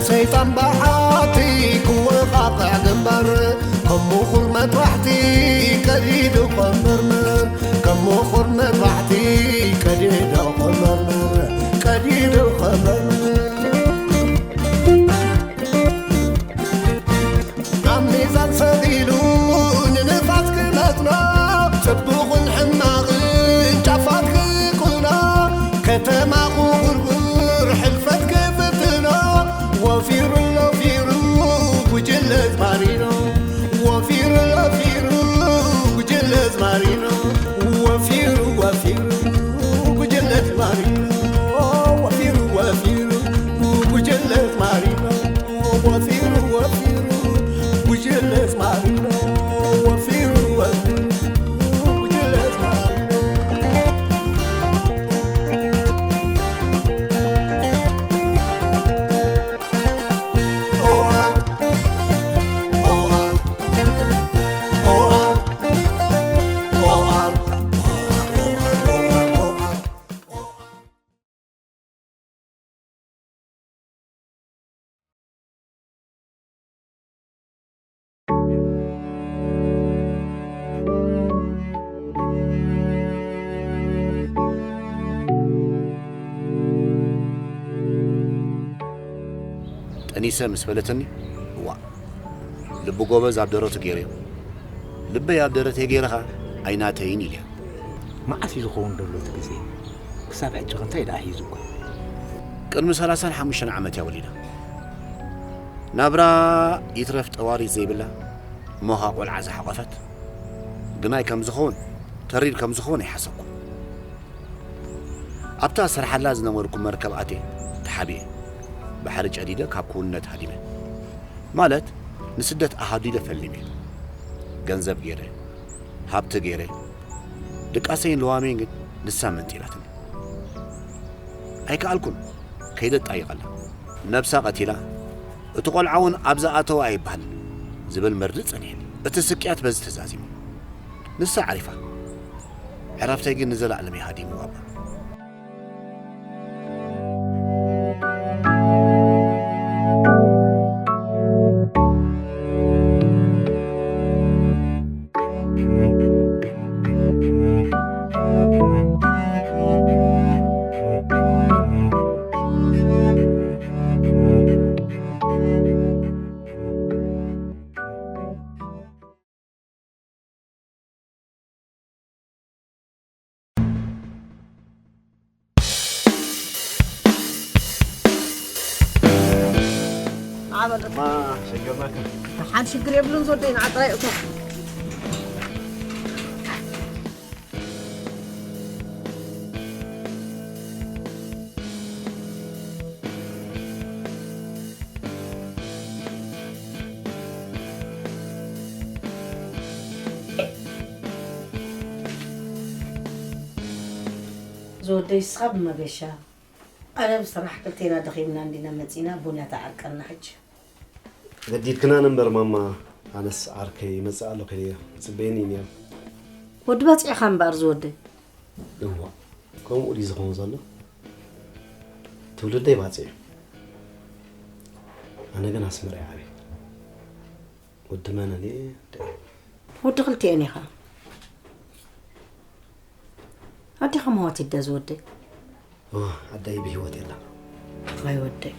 ሰይጣን ብዓቲ ክወቓቕዕ ግንባር፣ ከም ምኹር መጥባሕቲ ቀዲዱ ከም መርመር፣ ከም ምኹር መጥባሕቲ ቀዲዱ ከም መርመር፣ ቀዲዱ ከም መርመር። ኣብ ሚዛን ሰቒሉ ንንፋስ ክመጥኖ፣ ጽቡቕን ሕማቕን ጫፋት ክቁኖ፣ ከተማ ክጉርጉር ሕልፈት ክፍትኖ፣ ወፊሩ ወፊሩ ጉጅለ ኣዝማሪኖ፣ ወፊሩ ወፊሩ ጉጅለ ኣዝማሪኖ፣ ወፊሩ ወፊሩ ጉጅለ ኣዝማሪኖ፣ ወፊሩ ወፊሩ ጉጅለ ኣዝማሪኖ። ወፊሩ ወፊሩ ጉጅለ ኣዝማሪኖ፣ ወፊሩ ወፊሩ ጉጅለ ኣዝማሪኖ። ጠኒሰ ምስ በለትኒ፣ እዋእ፣ ልቢ ጎበዝ ኣብ ደረቱ ገይረዮ። ልበይ ኣብ ደረተይ ገይረ ኸኣ ኣይናተይን ኢለያ። መዓስ እዩ ዝኸውን ዘሎ እቲ ግዜ? ክሳብ ሕጂ ኸ እንታይ ደኣ ሒዙ እኳ? ቅድሚ ሰላሳን ሓሙሽተን ዓመት እያ ወሊዳ። ናብራ ይትረፍ ጠዋሪ ዘይብላ፣ እሞ ኸኣ ቆልዓ ዝሓቖፈት። ግናይ ከም ዝኸውን፣ ተሪር ከም ዝኸውን ኣይሓሰብኩን። ኣብታ ሰርሓላ ዝነበርኩ መርከብ ኣትየ ተሓቢኤ፣ ባሕሪ ጨዲደ ካብ ክውንነት ሃዲመ። ማለት ንስደት ኣሃዲደ ፈሊመ። ገንዘብ ገይረ፣ ሃብቲ ገይረ፣ ድቃሰይን ልዋመይን ግን ንሳ መንጢላትኒ። ኣይከኣልኩን፣ ከይደ ጣይቐላ። ነብሳ ቀቲላ፣ እቲ ቆልዓ እውን ኣብዛ ኣተወ ኣይበሃልን ዝብል መርድእ ጸኒሕኒ። እቲ ስቅያት በዚ ተዛዚሙ። ንሳ ዓሪፋ። ዕረፍተይ ግን ንዘላለም እዩ ሃዲምዋ እባ። ዓበል። ማ ሸገርናካ። ሓን ሽግር የብሉን፣ ዝወደይ ንዓ ጥራይ እቶ። ዝወደይ ንስኻ ብመገሻ፣ ኣነ ብስራሕ ክልቴና ደኺምና እንዲና መጺና፣ ቡና ተዓርቀና ሕጂ። ገዲድክና ነምበር ማማ፣ ኣነስ ዓርከይ ይመጽእ ኣሎ ከይደ ይጽበየኒ እዩ ነይሩ። ወዲ ባጽዕኻ እምበኣር ዝወደይ። እዋ፣ ከምኡ ድዩ ዝኸውን ዘሎ? ትውልደይ ባጽዕ እዩ። ኣነ ግን ኣስመራ እየ ዓብየ። ወዲ መነን እየ? ወዲ ክልቲኤን ኢኻ። ኣዴኻ መዋቲት ድያ ዝወደይ? ኦ፣ ኣደይ ብህይወት የላን። ኣይ ወደይ።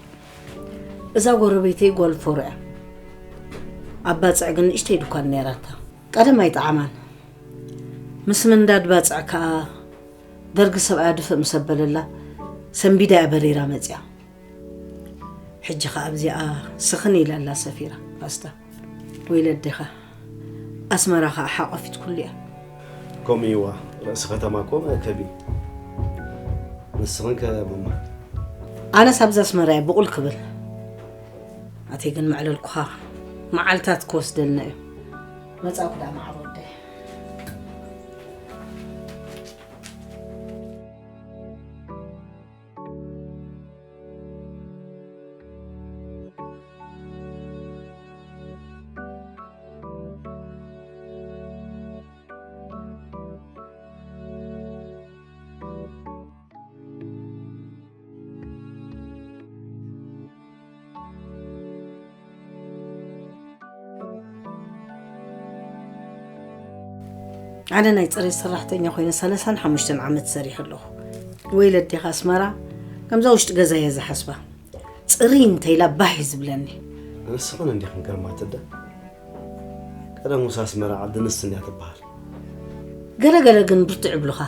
እዛ ጎረቤተይ ጓል ፎሮ እያ። ኣብ ባጽዕ ግን ንእሽተይ ድኳን ነይራታ። ቀደም ኣይጠዓማን። ምስ ምንዳድ ባጽዕ ከኣ ደርጊ ሰብኣያ ድፍእ ምስ ኣበለላ፣ ሰንቢዳ እያ በሪራ መጺኣ። ሕጂ ኸኣ ኣብዚኣ ስኽን ኢላ ኣላ ሰፊራ ፓስታ። ወይለ ኣዴኻ፣ ኣስመራ ኸኣ ሓቆፊት ኩሉ እያ። ከምኡ እዩዋ፣ ርእሲ ከተማ እኮ መእከቢ። ንስኽን ከ ማማ? ኣነስ ኣብዚ ኣስመራ እየ ብቑል ክብል። ኣተይ ግን መዕለልኩኻ መዓልታት ክወስደልና እዩ። መጻእኩ ደኣ መዓር ወደይ። ኣነ ናይ ጽሬት ሰራሕተኛ ኮይነ ሰላሳን ሓሙሽተን ዓመት ሰሪሐ ኣለኹ። ወይለዴኻ ኣስመራ ከምዛ ውሽጢ ገዛ እየ ዝሓስባ። ጽሪ እንተኢላ ባህ እዩ ዝብለኒ። ንስኽን እንዲኽን ገርማት እደ። ቀደም ውስ ኣስመራ ዓዲ ንስን እያ ትበሃል። ገለ ገለ ግን ብርቱዕ ይብሉኻ።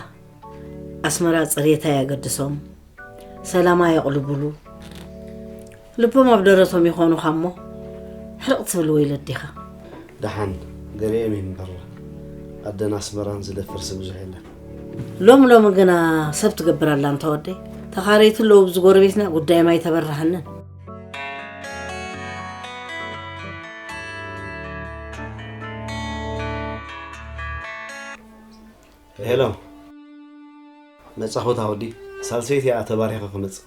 ኣስመራ ጽሬታ የገድሶም፣ ሰላማ የቕልቡሉ። ልቦም ኣብ ደረቶም ይኾኑኻ እሞ ሕርቕ ትብል ወይለዴኻ። ደሓን ገሊኦም ይንበርላ። ኣደን ኣስመራን ዝደፍርሲ ብዙሕ የለን። ሎም ሎም ግና ሰብ ትገብር ኣላ እንተ ወደይ። ተኻረይቲ ኣለዉ ኣብዚ ጎረቤትና ጉዳይ ማይ ተበራሃንን። ሄሎ። መጻኹ እታ ወዲ ሳልሰይቲ እያ ተባሪኸ ክመጽእ።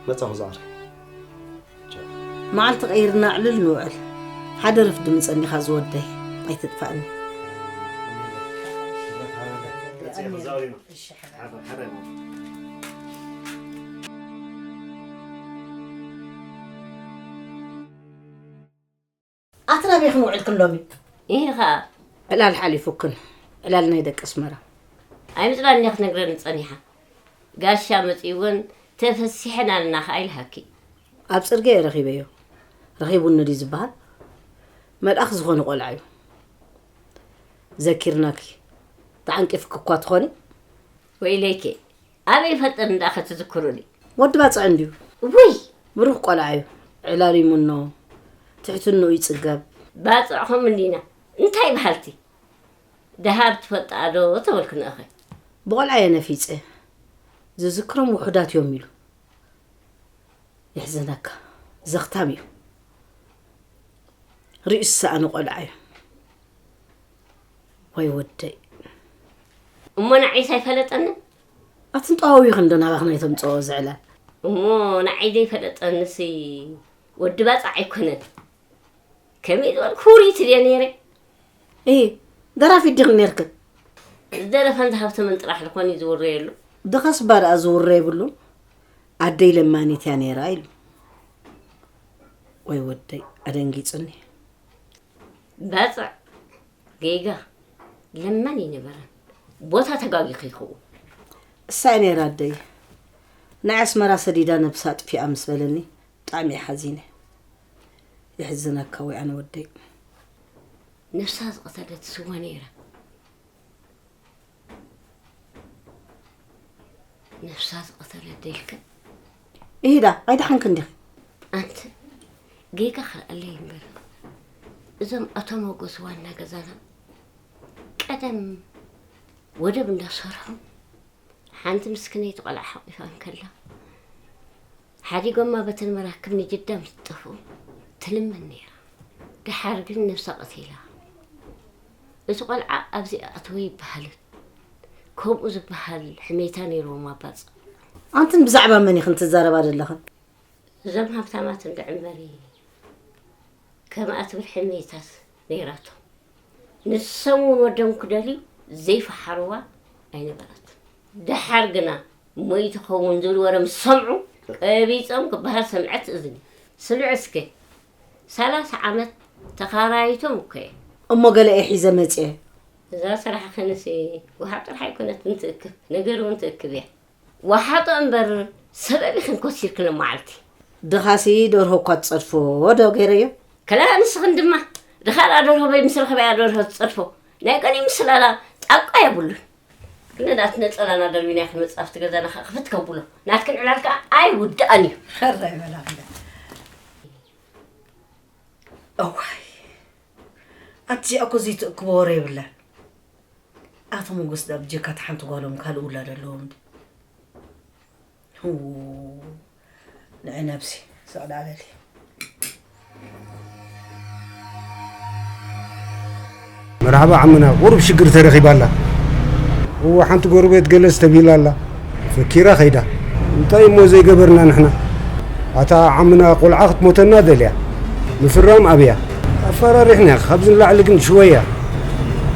መጻኹ ዝዓርከይ። መዓልቲ ቀይርና ዕልል ንውዕል። ሓደ ረፍዲ ምጸኒኻ ዝወደይ ኣይትጥፋእኒ። ኣቲ ናበይ ክንውዕልክን ሎሚ? ኢኺ ኸኣ ዕላል ሓሊፉክን፣ ዕላል ናይ ደቂ ኣስመራ። ኣይምጽላን እያ ክትነግረኒ ጸኒሓ። ጋሻ መጺእወን ተፈሲሐን ኣለና ኸኣ ኢልሃኪ። ኣብ ጽርግያ እየ ረኺበዮ። ረኺቡኒ ድዩ ዝበሃል? መልኣኽ ዝኾነ ቆልዓ እዩ። ዘኪርናኪ። ተዓንቂፍኪ እኳ ትኾኒ? ወይለይከ፣ ኣበይ ይፈልጠኒ ደኣ ከትዝክሩኒ? ወዲ ባጽዕ እንድዩ። ውይ! ብሩኽ ቆልዓ እዩ። ዕላል ይምኖ። ትሕትንኡ ይጽገብ። ባጽዕ ኸም እንዲና። እንታይ በሃልቲ? ደሃብ ትፈልጣ ዶ ተበልክንእኸ? ብቆልዓ እየ ነፊጸ። ዝዝክሮም ውሑዳት እዮም ኢሉ። የሕዝነካ። ዘኽታም እዩ። ርእዩ ዝሰኣነ ቆልዓ እዩ። ወይ ወደይ። እሞ ንዓይስ ኣይፈለጠንን? ኣትን ጠዋዊኽን ዶ ናባኽና ኣይተምጽኦ ዝዕላል? እሞ ንዓይ ዘይፈለጠንሲ ወዲ ባጽዕ ኣይኮነን። ከመይ ዝበልኩ ውርይቲ ድየ ነይረ? እሂ፣ ደራፊት ዲኽን ነይርክን? ዝደረፈን ዝሃብተመን ጥራሕ ዝኾን እዩ ዝውረየሉ። ድኻስ እባ ደኣ ዝውረ የብሉን። ኣደይ ለማኒት እያ ነይራ ኢሉ። ወይ ወደይ፣ ኣደንጊጹኒ። ባጽዕ፣ ጌጋ፣ ለማኒ ኣይነበረን። ቦታ ተጋጊኺ ይኸውን። እሳ እያ ነይራ ኣደይ። ናይ ኣስመራ ሰዲዳ ነብሳ ኣጥፊኣ ምስ በለኒ፣ ብጣዕሚ እየ ሓዚነ። የሕዝነካ ወይ ኣነ ወደይ። ነብሳ ዝቐተለት ስዋ ነይራ። ነብሳ ዝቐተለት ደልከ? ኢሂዳ፣ ኣይደሓንክን ዲኺ? ኣንቲ፣ ጌጋ ክረኣለይ እምበር፣ እዞም ኣቶ ሞጎስ ዋና ገዛና ቀደም ወደብ እንዳሰርሑ፣ ሓንቲ ምስክነይቲ ቆልዓ ሓቂፋ እንከላ፣ ሓዲጎማ በተን መራክብ ንጅዳ ምስ ጠፍኡ ትልመን ነይራ። ደሓር ግን ነብሳ ቀቲላ። እቲ ቆልዓ ኣብዚ ኣተወ ይበሃልን። ከምኡ ዝበሃል ሕሜታ ነይርዎም ኣባጽዕ። ኣንትን ብዛዕባ መን ኢኽን ትዛረባ ዘለኽን? እዞም ሃብታማት እንዶ ዕምበሪ ከምኣ ትብል ሕሜታት ነይራቶም። ንሶም እውን ወዶም ክደልዩ ዘይፈሓርዋ ኣይነበረትን። ደሓር ግና ሞይቱ ኸውን ዝብል ወረ ምስ ሰምዑ ቀቢጾም ክበሃል ሰምዐት እዝኒ። ስምዒ እስከ፣ ሰላሳ ዓመት ተኻራይቶም እኮ እየ። እሞ ገለ እየ ሒዘ መጽየ። እዛ ስራሕኽንሲ ወሃብ ጥራሕ ኣይኮነትን ትእክብ፣ ነገር እውን ትእክብ እያ። ወሓጦ እምበር ሰበብ ኢኽን ኮሲርክን መዓልቲ። ድኻሲ ደርሆ እኳ ትጸድፎ ዶ ገይረዮ? ከላ ንስኽን ድማ ድኻ ደኣ ደርሆ በይ ምስ ረኸበያ ደርሆ ትጸድፎ። ናይ ቀኒ ምስላላ ጣቋ የብሉን። ግን ናት ነጸላና ደርቢና ክንመጽእ ኣብቲ ገዛና ከኣ ክፍት ከብሎ። ናትክን ዕላል ከኣ ኣይውዳእን እዩ። ሕራይ በላ ክዳ። እዋይ። ኣቲ እኮ ዘይትእክቦ ወረ የብላን። ኣቶ ሞገስ ዳ ብጀካ እታ ሓንቲ ጓሎም ካልእ ውላድ ኣለዎም ድዩ? ህው፣ ንዒ ነብሲ፣ ስቕ ዳ በሊ። መርሓባ ዓምና፣ ቁሩብ ሽግር ተረኺባ ኣላ። እወ፣ ሓንቲ ጎረቤት ገለስ ተቢላ ኣላ። ፈኪራ ኸይዳ። እንታይ እሞ ዘይገበርና ንሕና? ኣታ ዓምና ቆልዓ ክትሞተና ደልያ። ምፍራም ኣብያ። ኣፈራሪሕና፣ ካብዚ ንላዕሊ ግን ሽወያ።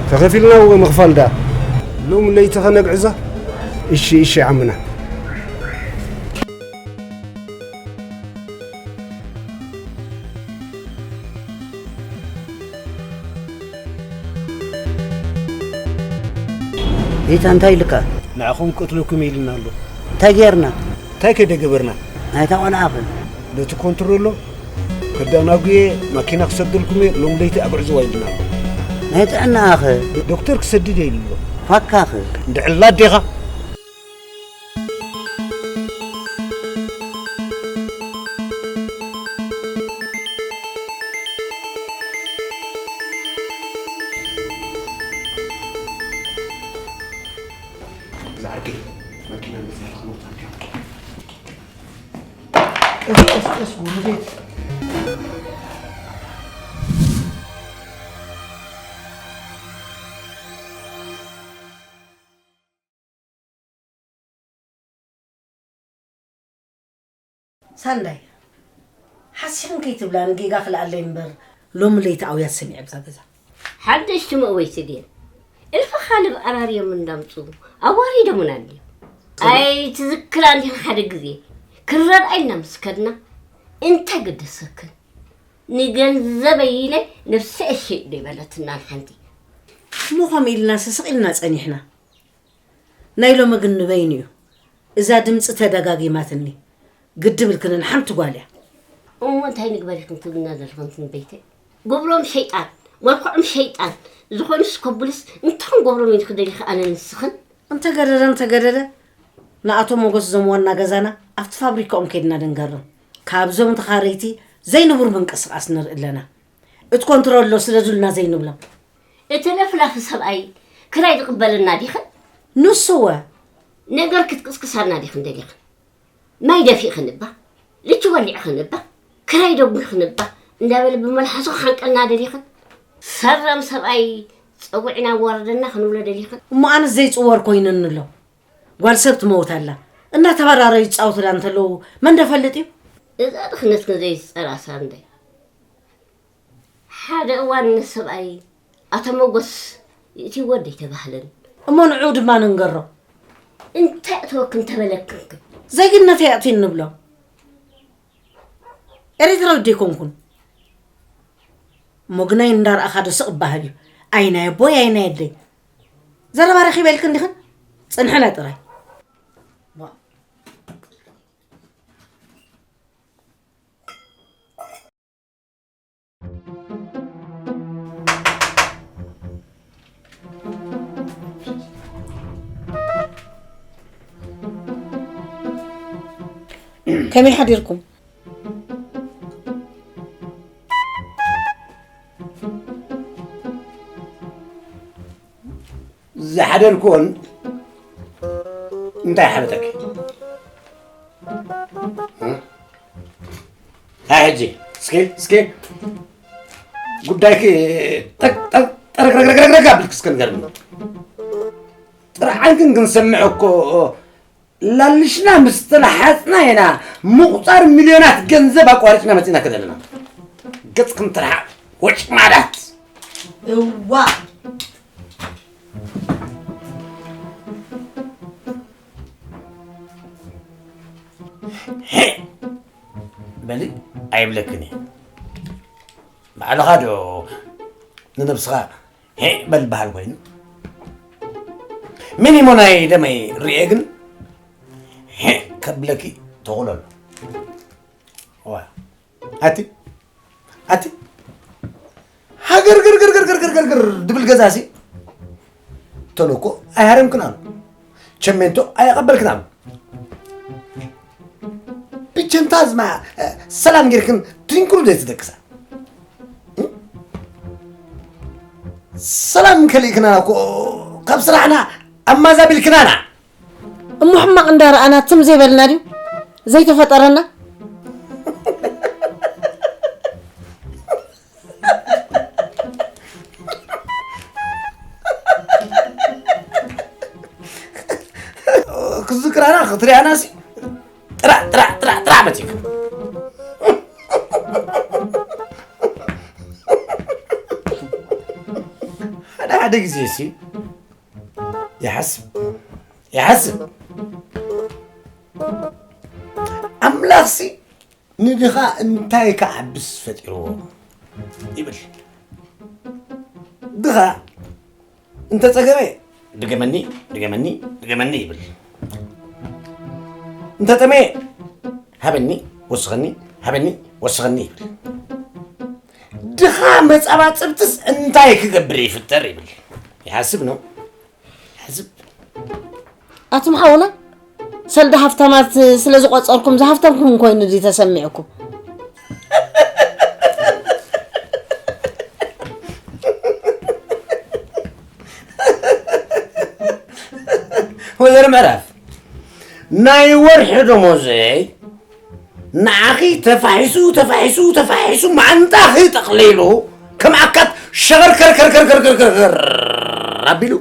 ተኸፊልና እወ ምኽፋል ደኣ። ሎም ለይቲ ኸነግዕዛ? እሺ፣ እሺ ዓምና። ጌታ እንታይ ኢልካ? ንዓኹም ክቀትለኩም ኢልና ኣሎ። እንታይ ጌርና? እንታይ ከይደ ገበርና? ናይታ ቆልዓ ኸ? ነቲ ኮንትሮሎ ከዳናጉየ ማኪና ክሰደልኩም እየ፣ ሎም ለይቲ ኣግዕዝዋ ኢልና ኣሎ። ናይ ጥዕናኣ ኸ? ዶ-፣ ዶክተር ክሰድድ እየ ኢሉ ኣሎ። ፋካ ኸ? እንድዕላ ኣዴኻ። እዛ ዓርከይ፣ መኪና መጺኣ ክትመውታ እንድያ። ቀስ፣ ቀስ፣ ቀስ፣ ጎረቤት። ሳንዳይ፣ ሓሲኽን ከይትብላኒ ጌጋ ክልኣለይ እምበር፣ ሎሚ ለይቲ ኣውያት ሰሚዐ ኣብዛ ገዛ። ሓደሽቲ መእወይቲ ድየን? እልፊ ካልብ ኣራርዮም እንዳምጹ ኣዋሪዶምና ድዮም? ኣይ ትዝክራ እንዲኽን ሓደ ግዜ ክንረድኣ ኢልና ምስ ከድና፣ እንታይ ገደሰክን? ንገንዘበይ ኢለ ነብሰይ እሸይጥ ዶ ይበለትናን ሓንቲ። እሞ ከምኡ ኢልና ስስቕ ኢልና ጸኒሕና። ናይ ሎሚ ግን ንበይኑ እዩ። እዛ ድምፂ ተደጋጊማትኒ። ግድም ኢልክንን ሓንቲ ጓል እያ። እሞ እንታይ ንግበር ኢኽን ትብልና ዘለኽን ትንበይተይ? ግብሮም ሸይጣን፣ መልክዖም ሸይጣን፣ ዝኾኑስ ከቡልስ እንታይ ክንገብሮም ኢልኪ ደሊኺ ኣነ ንስኽን? እንተገደደ እንተገደደ ንኣቶ ሞገስ እዞም ዋና ገዛና ኣብቲ ፋብሪካኦም ከይድና ድንገሮም። ካብዞም ተኻረይቲ ዘይንቡር ምንቅስቓስ ንርኢ ኣለና። እቲ ኮንትሮሎ ስደዱልና ዘይንብሎም። እቲ ለፍላፊ ሰብኣይ ክራይ ዝቕበለና ዲኽን? ንሱ እወ። ነገር ክትቅስቅሳና ዲኽን ደሊኽን? ማይ ደፊእኽን እባ፣ ልቺ ወሊዕኽን እባ፣ ክራይ ደጒኽን እባ እንዳበለ ብመልሓሱ ክሓንቀልና ደሊኽን? ሰራም ሰብኣይ ጸዊዕና ኣዋርደና ክንብሎ ደሊኽን? እሞ ኣነስ ዘይጽወር ኮይኑኒ ኣሎ። ጓል ሰብ ትመውት ኣላ። እናተባራረዩ ይጻወቱላ እንተለዉ መን ደፈልጥ እዩ? እዛ ድኽነትክን ዘይትጸራ ሳንዳይ። ሓደ እዋን ንሰብኣይ ኣቶ ሞጎስ ይእትይዎ ደይተባህለን። እሞ ንዕኡ ድማ ንንገሮ። እንታይ ኣእተወክን ተበለክን ከ? ዜግነት የእትዩ ንብሎ። ኤርትራዊ ደይኮንኩን። እሞ ግናይ እንዳረኣኻ ዶ ስቕ እባሃል እዩ? ኣይ ናይ ኣቦይ፣ ኣይ ናይ ኣደይ። ዘረባ ረኺበ ኢልክን ዲኽን? ጽንሕና ጥራይ። ከመይ ሓዲርኩም? ዝሓደርኩዎን እንታይ ሓበጠኪ? እ? ሃይ ሕጂ፣ እስኪ፣ እስኪ፣ ጉዳይኪ ጠቅ-፣ ጠቅ-፣ ጠረግረግረግረግ ኣቢልኪ እስከ ንገርኒ። ጥርዓንክን ክንሰምዕ እኮ ላልሽና ምስ ተላሓፅና ኢና ምቑፃር ሚልዮናት ገንዘብ ኣቋሪፅና መፂና ከለና። ገፅክን ትርሓቕ ወጭማዳት። እዋ። ሄ! በሊ ኣይብለክን እየ። ባዕልኻ ዶ ንነብስኻ ሄ በል በሃል ኮይኑ? ምን እሞ ናይ ደመይ ርኤ ግን ሄ ከብለኪ ተቑለሉ። ዋ፣ ኣቲ፣ ኣቲ፣ ሃገር ገር ገር ገር ገር ገር ገር ገር ድብል ገዛሲ ተሎ እኮ ኣይሃረምክን ኣሎ። ቸሜንቶ ኣየቐበልክን ኣሎ። ብቸንታ ዝማ፣ እ፣ ሰላም ጌርክን ትንክሩ ዘይትደቅሳ። እ? ሰላም ከሊእክና እኮ ካብ ስራሕና ኣማዛቢልክናና። እሞ ሕማቕ እንዳረኣና ትም ዘይበልና ድዩ? ዘይተፈጠረና? ክዝክራና ክትሪኣና ሲ ጥራ፣ ጥራ፣ ጥራ፣ ጥራ መጺእካ። ሓደ ሓደ ግዜ ሲ ይሓስብ፣ ይሓስብ። ኣምላኽሲ ንድኻ እንታይ ክዓብስ ፈጢርዎ ይብል። ድኻ እንተጸገበ ድገመኒ፣ ድገመኒ፣ ድገመኒ ይብል። እንተጠመየ፣ ሃበኒ፣ ወስኸኒ፣ ሃበኒ፣ ወስኸኒ ይብል። ድኻ መጻባጽብትስ እንታይ ክገብር ይፍጠር ይብል። ይሓስብ ነው። ይሓስብ። ኣቱም ሓውና፣ ሰልዲ ሃፍታማት ስለ ዝቆጸርኩም፣ ዝሃፍታምኩም ኮይኑ ድዩ ተሰሚዕኩም? ወይዘሮ ምዕራፍ፣ ናይ ወርሒ ደሞዘይ ንዓኺ ተፋሒሱ፣ ተፋሒሱ፣ ተፋሒሱ፣ ማንጣኺ ጠቕሊሉ፣ ከም ኣካት ሸኸርከርከርከርከርከር ኣቢሉ፣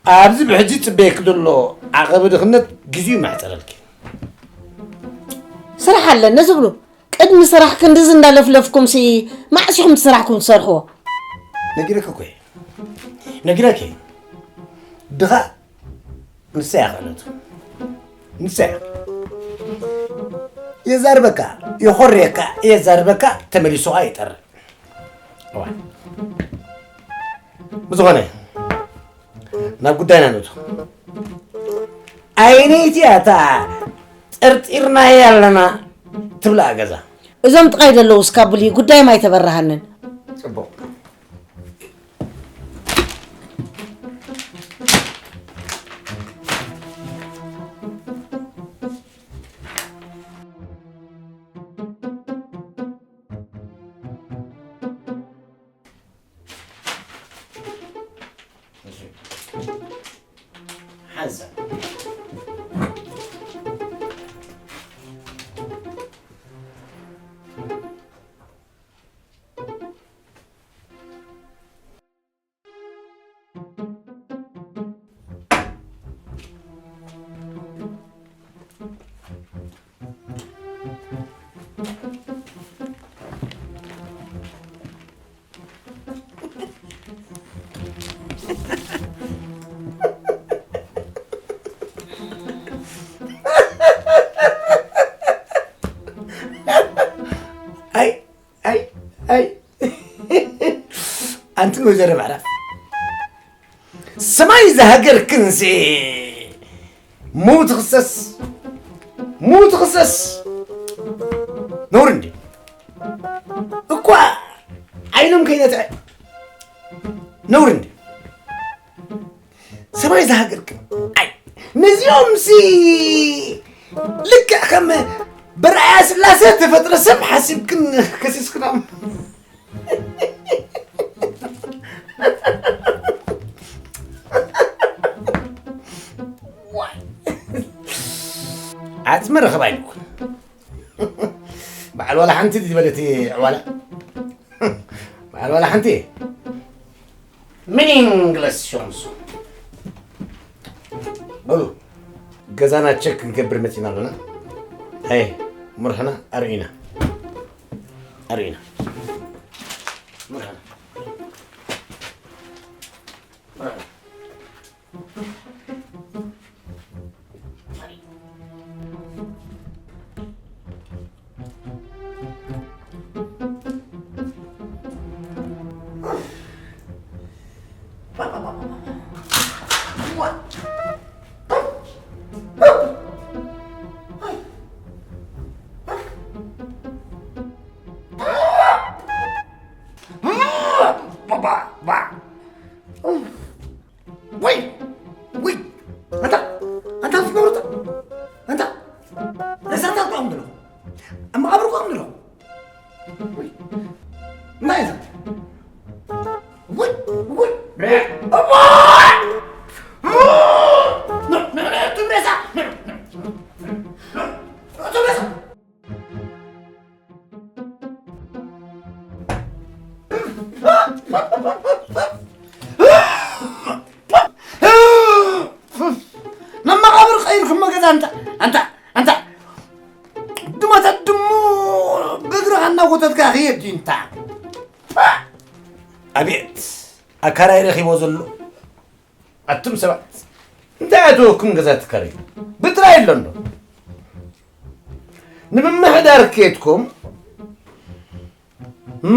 ኣብዚ ብሕጂ ጽበየኪ ዘሎ ዓቐብ ድኽነት ግዜኡ ይማሕጸረልኪ። ስራሕ ኣለና ዝብሉ፣ ቅድሚ ስራሕ ክንድዚ እንዳለፍለፍኩም ሲ፣ መዓስ ኢኹም እቲ ስራሕኩም ትሰርሕዎ? ነጊረኪ እኮ እየ። ነጊረኪ። ድኻ ንሳ እያ ክእለቱ። ንሳ እያ። የዛርበካ፣ የኾርየካ፣ የዛርበካ፣ ተመሊሱ ኸኣ ይጠርዕ። እዋ። ብዝኾነ፣ ናብ ጉዳይና ንእቶ። ኣይነይቲ እያ እታ ጠርጢርናያ ኣለና ትብላ ገዛ። እዞም ጥቓይ ዘለዉ እስካቡሊ ጉዳዮም ኣይተበራሃንን። ጽቡቕ። ሓንሳብ። ኣይ ኣይ ኣይ ኣንቲ ወይዘሮ ምዕራፍ፣ ሰማይ ዝሃገርክንሲ፣ ምውት ክሰስ፣ ምውት ክሰስ። ነውሪ እንዲ እኳ ዓይኖም ከይነትዐ፣ ነውሪ እንዲ ሰማይ ዝሃገርክን። ኣይ፣ ነዚኦምሲ ልክዕ ከም በርኣያ ስላሴ ተፈጥረ ሰብ ሓሲብክን ከሲስክናም። ዓጽሚ ረኸባ ኢልኩ። በዓል ዋላ ሓንቲ ዝበለት ዕዋላ። በዓል ዋላ ሓንቲ። ሚኒንግለስ ሾንሱ። በሉ፣ ገዛና ቸክ ክንገብር መጺና ኣለና። ኣይ፣ ምርሕና ኣርእዩና። ኣርእዩና። ምርሕና። ምርሕና። ወይ! ወይ! ኣንታ! ኣንታ ፍኖርታ! ኣንታ! ረሳታት ቋም ድሎ! ኣብ መቓብር ቋም ድሎ! ወይ! እንታይ እዩ ዘንተ? ወይ! ወይ! እሞ! ኑ! ኑ! ኑ! ኑ! እቱም ሬሳ! ኑ! ኑ! ኑ! እቱም ሬሳ! ናብ መቓብር ቀይርኩሞ ገዛ ኣንታ ኣንታ ኣንታ ድሞታት ድሙ ብእግርኻ እናጎተትካ ክየድ እዩ እንታ። ኣቤት ኣካራይ ረኺቦ ዘሎ። ኣቱም ሰባት እንታይ ኣተወኩም ገዛ ትከረዩ? ብጥራይ ኣሎ እንዶ ንምምሕዳር ኬድኩም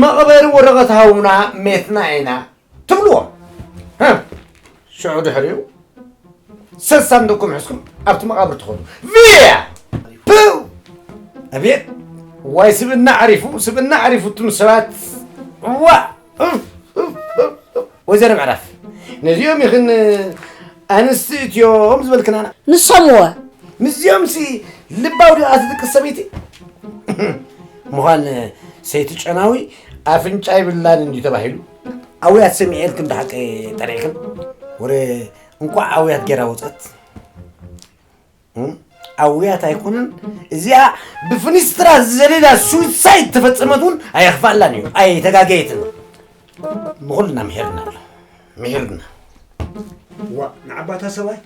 መቕበሪ ወረቐት ሃቡና ሜትና ኢና ትብልዎም። ሃ፣ ሽዑ ድሕሪኡ ሰሳንዱቕኩም ሕዝኩም ኣብቲ መቓብር ትኸዱ። ቪያ! ፕው! ኣቤት! ዋይ ስብእና ዓሪፉ፣ ስብእና ዓሪፉ እቱም ሰባት። ዋ! ኡፍ፣ ኡፍ፣ ኡፍ፣ ኡፍ። ወይዘሮ ምዕራፍ፣ ነዚኦም ይኽን ኣንስቲ እትዮም ዝበልክናና። ንሶምወ? ምስዚኦም ሲ ልባዊ ድኣ ትድቅስ ሰበይቲ? ምዃን ሰይቲ ጨናዊ ኣፍንጫ ይብላን እንዲዩ ተባሂሉ። ኣውያት ሰሚዐልክን ብሓቂ ጠሪዕክን? ወረ እንቋዕ ኣውያት ጌራ ወጸት። እም? ኣውያት ኣይኮነን፣ እዚኣ ብፍኒስትራ ዝዘለላ ሱሳይድ ተፈጸመት እውን ኣየኽፋላን እዩ። ኣይተጋገየትን። ንኹልና ምሒርና ኣሎ። ምሒርና። ዋ፣ ንዓባታ ሰብኣይ?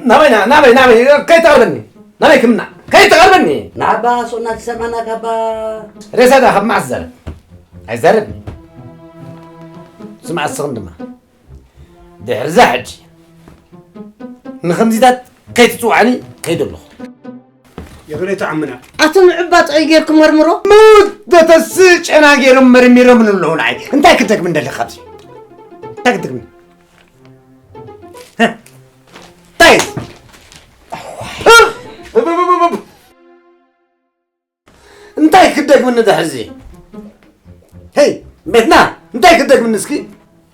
ናበይ፣ ና-፣ ናበይ፣ ናበይ? ከይተቐርበኒ። ናበይ ክምና? ከይተቐርበኒ። ንዓባ ሶና ትሰምዓና ካባ። ሬሳ ዳ ካብ መዓስ ዘረብ? ኣይዛረብን። ስምዓ እስኽን ድማ። ድሕርዛ ሕጂ ንኸምዚታት ከይትጽውዓኒ ከይደ ኣለኹ። ይቕሬታ ዓምና። ኣቶ ምዕባጥ እዩ ጌርኩም መርምሮ። ምውት ደተስእ ጨና ገይሮም መርሚሮም ኣለዉ ንዓይ። እንታይ ክደግም እንደሊ ካብዚ? እንታይ ክደግም? እንታይ? እንታይ ክደግምኒ ድሕርዚ? ሄይ፣ ቤትና፣ እንታይ ክደግምኒ እስኪ?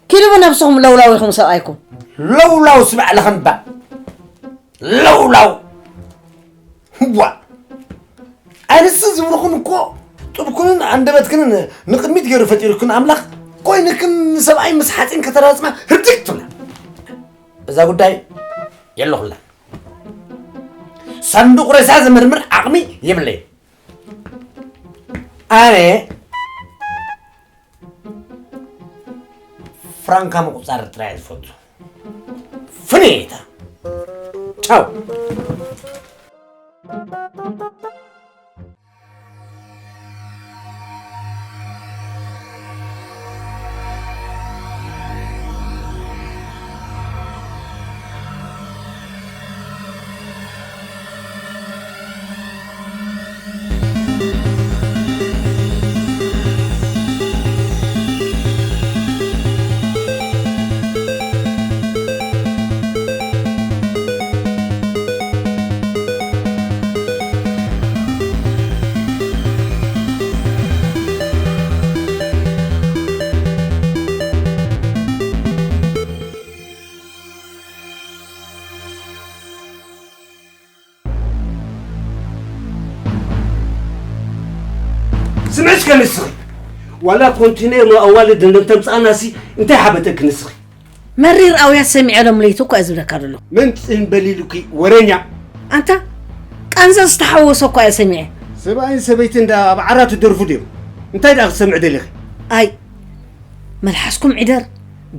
ኪዱ ብነብስኹም ለውላው ኢኹም ሰብኣይኩም። ለውላው ስባዕ ለኸንባ። ለውላው። ዋ። ኣንስ ዝብልኹም እኮ ጥብኩንን ኣንደበትክንን ንቕድሚት ገይሩ ፈጢሩክን ኣምላኽ ኮይንክን ንሰብኣይ ምስ ሓፂን ከተራፅማ ህርድግ ትብላ። እዛ ጉዳይ የለኹላ። ሳንዱቕ ሬሳ ዘመርምር ዓቕሚ የብለይ። ኣነ ፍራንካ ምቁጻር ጥራይ ዝፈቱ። ፍኒታ። ቻው። ስምዒ እስከ ንስኺ፣ ዋላ ኮንቲነር ንኣዋልድ እንተምፅኣናሲ እንታይ ሓበጠኪ ንስኺ? መሪር ኣውያት ሰሚዐ ሎም ለይቲ እኳ እየ ዝብለካ ዘሎ። መን ፅን በሊሉኪ ወረኛ? ኣንታ ቃንዛ ዝተሓወሶ እኳ እየ ሰሚዐ። ሰብኣይን ሰበይቲ እንዳ ኣብ ዓራት ትደርፉ ድዮም? እንታይ ደኣ ክትሰምዒ ደሊኺ? ኣይ መልሓስኩም ዒደር፣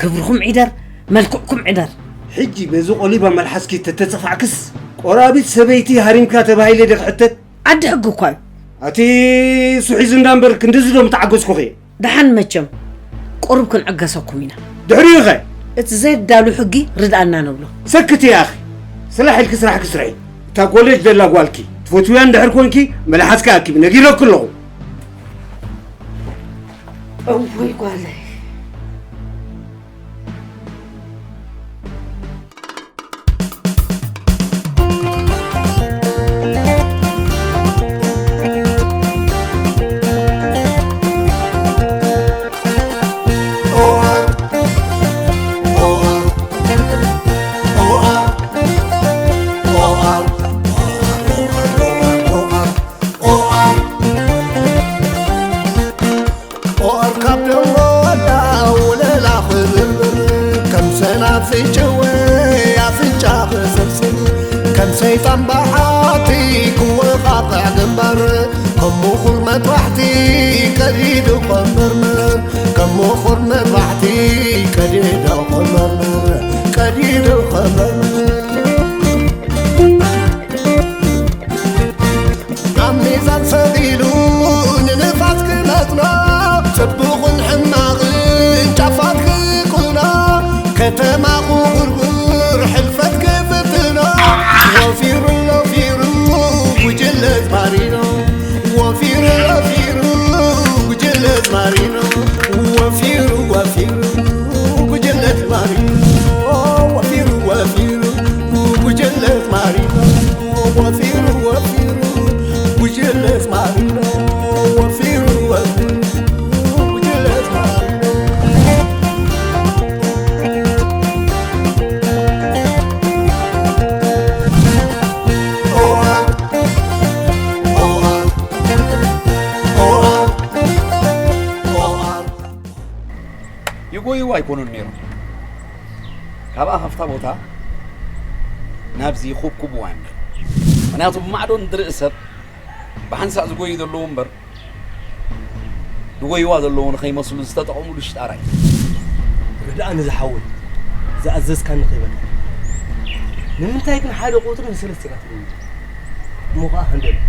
ግብርኹም ዒደር፣ መልክዕኩም ዒደር። ሕጂ በዚ ቆሊባ መልሓስኪ ተተፀፋዕክስ ቆራቢት ሰበይቲ ሃሪምካ ተባሂለ ደ ክሕተት? ዓዲ ሕጊ እኳ እዩ። ኣቲ እሱ ሒዙ እንዳ እምበር ክንድዚ ዶ ምተዓገስኩኺ? ደሓን መቸም ቁሩብ ክንዕገሰኩም ኢና። ድሕሪኡ ኸ? እቲ ዘየዳሉ ሕጊ ርድኣና ንብሎ። ሰክቲ ያኺ። ስራሕ ኢልኪ ስራሕኪ ስርሒ። እታ ኮሌጅ ዘላ ጓልኪ ትፈትውያ እንድሕር ኮንኪ መልሓስኪ ኣኪቢ ነጊረኪ ኣለኹ። እውይ ጓለይ። ኦር ካብ ደንጎላ ወለላ ክብርብር፣ ከም ሰናፍጭ ወይ ኣፍንጫ ክስብስብ፣ ከም ሰይጣን በዓቲ ክወቓቕዕ ግንባር፣ ከም ምኹር መጥባሕቲ ቀዲዱ ክምርምር፣ ከም ምኹር መጥባሕቲ ቀዲዱ ክምርምር፣ ቀዲዱ ክምርምር። ኣብ ሚዛን ሰቒሉ ንንፋስ ክመጥኖ፣ ጽቡቕን ሕማቕን ጫፋት ክቁኖ፣ ከተማ ክጉርጉር ሕልፈት ክፍትኖ፣ ወፊሩ ወፊሩ ጉጅለ ማሪኖ፣ ወፊሩ ወፊሩ ጉጅለ ማሪኖ፣ ወፊሩ ወፊሩ ጉጅለ ማሪኖ፣ ወፊሩ ወፊሩ ጉጅለ ኣዝማሪኖ፣ ወፊሩ፣ ወፊሩ ጉጅለ ኣዝማሪኖ፣ ወፊሩ፣ ወፊሩ ጉጅለ ኣዝማሪኖ። ይጎይዎ ኣይኮኑን ነይሮም። ካብኣ ካብታ ቦታ ናብዚ ይኹብኩብዋ እዮም ነይሮም። ምኽንያቱ ብማዕዶ ንድርኢ ሰብ ብሓንሳእ ዝጎዩ ዘለዉ እምበር፣ ዝጎይዋ ዘለዉ ንኸይመስሉ ዝተጠቐሙሉ ሽጣራ እዩ። ርድኣኒ ዝሓወይ፣ ዝኣዘዝካኒ ከይበልካ። ንምንታይ ግን ሓደ ቁጽሪ ንሰለስተ ኢኻ ትደውል? እሞ ኸኣ ሃንደበት።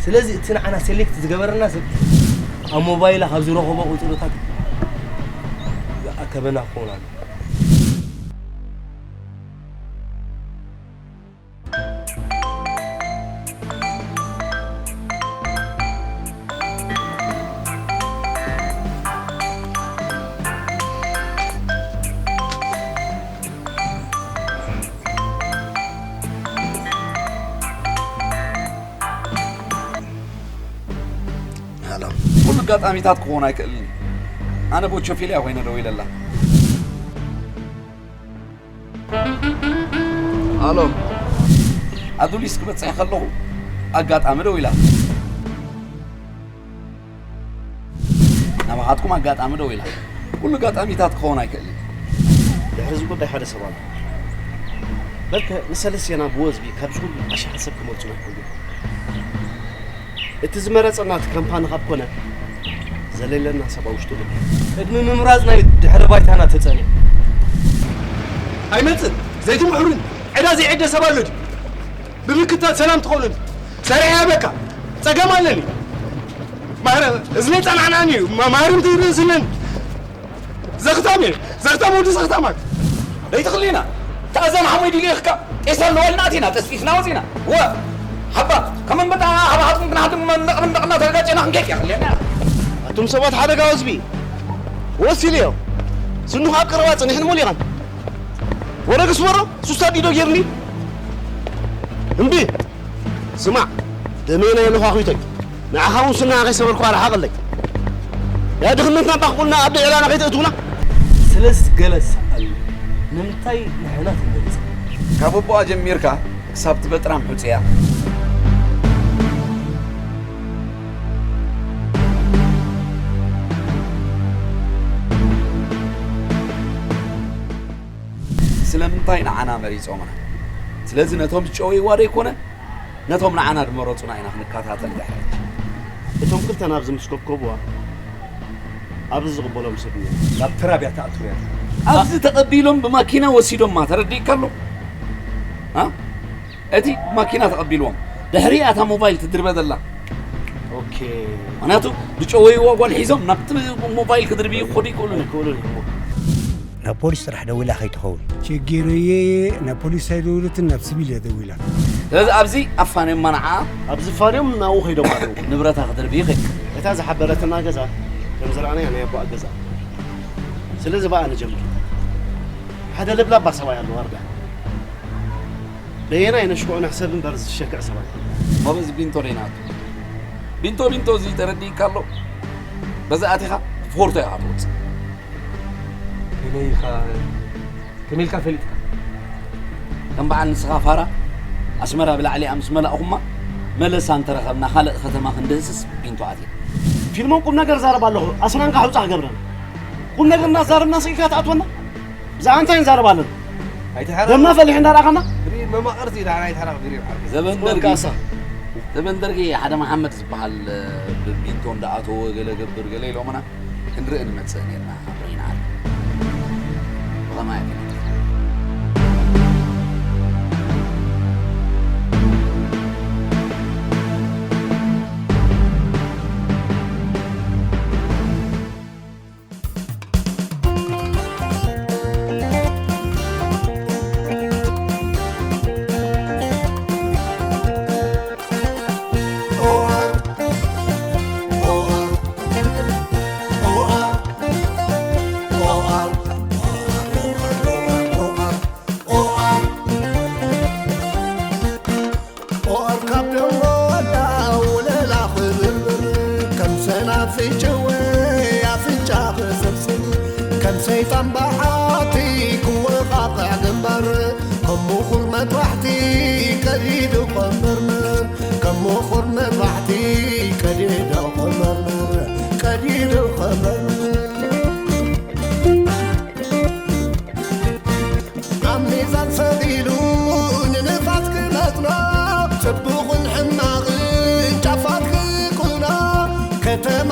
ስለዚ እቲ ንዓና ሴሌክት ዝገበረና ሰብ ኣብ ሞባይላ ካብ ዝረኸቦ ቁጽርታት ዝኣከበና ክኸውን ኣለዎ። ሃሎ። ኩሉ ኣጋጣሚታት ክኾን ኣይክእልን እዩ። ኣነ ቦቾፊልያ ኮይነ ደው ኢለላ። ኣሎ። ኣዱሊስ ክበጽሕ ከለኹ ኣጋጣሚ ደው ኢላ። ናባኻትኩም ኣጋጣሚ ደው ኢላ። ኩሉ ኣጋጣሚታት ክኸውን ኣይክእልን። ድሕሪ እዚ ጉዳይ ሓደ ሰብ ኣሎ። በልከ ንሰለስቴና ብወዝቢ ካብዚ ኩሉ ኣሽሓት ሰብ ክመርጹና ይኽእሉ እዮም። እቲ ዝመረጸና እቲ ካምፓኒ ካብ ኮነ፣ ዘሌለና ሰብ ኣብ ውሽጡ የለን። ቅድሚ ምምራጽ ናይ ድሕረ ባይታና ተጸንዩ። ኣይመጽእ፣ ዘይትምሕሩን ዕዳ ዘይዕደ ሰብ ኣሎ ድዩ? ብምክታል ሰላም ትኾኑን። ሰሪሐ በቃ፣ ጸገም ኣለኒ። ማረ፣ እዝነይ ጸናዕናዕኒ እዩ። ማ-፣ ማርም ትርእስንን። ዘኽታም እየ። ዘኽታም ወዲ ዘኽታማት። ለይትኽሊና። ተኣዘን ሓሞይ ድልየኽካ። ጤሳ ኣለዋልና ኣቲና፣ ጠስጢስና ወጺና። ወ-፣ ሓባ፣ ከም ኣንበጣ ሓባኻትኩም ክንሓድም መንደቕ መንደቕና ተጋጨና ክንከይድ እያ ክልየና። ኣቱም ሰባት ሓደጋ ህዝቢ። ወሲልዮ። ስንኹ ኣብ ቀረባ ጽኒሕን ሞሊኻን። ወረ ግስበሮ፣ ሱስታ ዲዶ ጌርኒ? እምቢ። ስማዕ፣ ደመይ ናይ ነዃኺቶይ። ንዓኻ እውን ስናኻ ከይሰበርኩ ኣርሓቐለይ። ያ ድኽነትና ባኽቁልና ኣብ ልዕላና ከይተእትውና። ስለስ ገለ ሰኣል፣ ንምንታይ ንሕና ትመርጽ? ካብ ኣቦኣ ጀሚርካ ክሳብ ትበጥራም ሕጹያ። ስለምንታይ ንዓና መሪጾምና? ስለዚ ነቶም ዝጨወይዋ ደይኮነ፣ ነቶም ንዓና ዝመረጹና ኢና ክንከታተል ድሕረት። እቶም ክልተ ናብዚ ምስ ከብከብዋ፣ ኣብዚ ዝቕበሎም ሰብ እኒኦ። ናብ ተራብያ ትኣቱ እያ። ኣብዚ ተቐቢሎም ብማኪና ወሲዶማ፣ ተረዲእካ ኣሎ? ኣ? እቲ ብማኪና ተቐቢልዎም። ድሕሪኣ እታ ሞባይል ትድርበ ዘላ። ኦኬ። ምኽንያቱ፣ ዝጨወይዋ ጓል ሒዞም ናብቲ ሞባይል ክድርብዩ ክኸዱ ይኽእሉ እዮም። ይኽእሉ እዮም። ናብ ፖሊስ ጥራሕ ደዊላ ከይትኸውን። ችግርዬ ናብ ፖሊስ ኣይደወለትን፣ ናብ ስቪል እያ ደዊላ። ስለዚ ኣብዚ ኣፋንዮማ ንዓ። ኣብ ዝፋንዮም ናብኡ ከይዶም ኣለዉ። ንብረታ ክድርቢ ይኽእል። እታ ዝሓበረትና ገዛ ከም ዝረኣናያ ናይ ኣቦኣ ገዛ። ስለዚ ብኣ ንጀምር። ሓደ ለብላባ ሰብኣይ ኣሎ ዋርድያ። በየናይ ነሽክዖ ንሕሰብ እምበር ዝሸክዕ ሰብኣይ። እሞ በዚ ቢንቶ ደይናቱ። ቢንቶ ቢንቶ እዚ ተረዲእካ ኣሎ። በዚ ኣቲኻ ፎርቶ ኢኻ ትወጽእ። ከመይ ኢኻ፣ ከመይ ኢልካ ፈሊጥካ? ከም በዓል ንስኻ ፋራ፣ ኣስመራ ብላዕሊኣ ምስ መላእኹማ፣ መለሳ እንተረኸብና ካልእ ከተማ ክንድህስስ ቢንቶ ኣትየ። ፊልሞን ቁም ነገር ዛረብ ኣለኹ፣ ኣስናንካ ሕውጻ ክገብረን። ቁም ነገር እናዛረብና ስኢልካ ትኣትወና? ብዛዕባ እንታይ ንዛረብ ኣለና? ኣይትሓረቕ። ደምና ፈሊሑ እንዳረኣኻና? ግሪን መማቕርቲ ደሓን ኣይትሓረቕ ግሪን ዓርኪ። ዘበን ደርጊ፣ ወርቃሳ። ዘበን ደርጊ ሓደ መሓመድ ዝበሃል፣ ብቢንቶ እንዳኣተወ ገለ ገብር ገለ ኢሎምና። ክንርኢ ንመጽእ ኔርና ኣብ ሬናል። ብኸማይ ፍጭወይ ኣፍንጫ ክስብስብ ከም ሰይጣን በሓቲ ክወቓቕዕ ግንባር ከም ምኹር መጥባሕቲ ቀዲዱ ከመርምር ከም ምኹር መጥባሕቲ ቀዲዱ ከመርምር ቀዲዱ ከመርምር ኣብ ሚዛን ሰቒሉ ንንፋስ ክመጥኖ ጽቡቕን ሕማቕን ጫፋት ክቁኖ ከተማ